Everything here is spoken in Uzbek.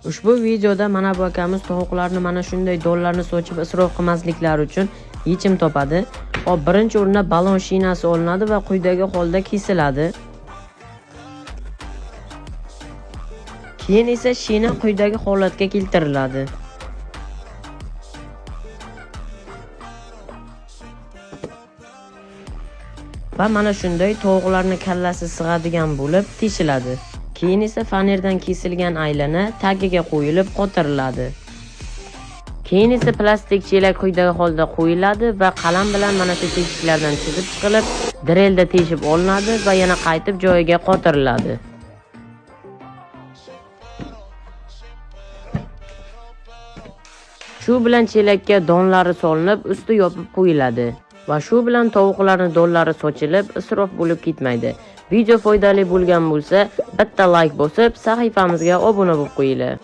Ushbu videoda mana bu akamiz tovuqlarni mana shunday donlarni sochib isrof qilmasliklari uchun yechim topadi. Hop, birinchi o'rinda balon shinasi olinadi va quyidagi holda kesiladi. Keyin esa shina quyidagi holatga keltiriladi. Va mana shunday tovuqlarni kallasi sig'adigan bo'lib teshiladi. Keyin esa fanerdan kesilgan aylana tagiga qo'yilib qotiriladi. Keyin esa plastik chelak quyidagi holda qo'yiladi va qalam bilan mana shu teshiklardan chizib chiqilib, drelda teshib olinadi va yana qaytib joyiga qotiriladi. Shu bilan chelakka donlari solinib, usti yopib qo'yiladi. Va shu bilan tovuqlarning donlari sochilib, isrof bo'lib ketmaydi. Video foydali bo'lgan bo'lsa, bitta like bosib, sahifamizga obuna bo'lib qo'yinglar.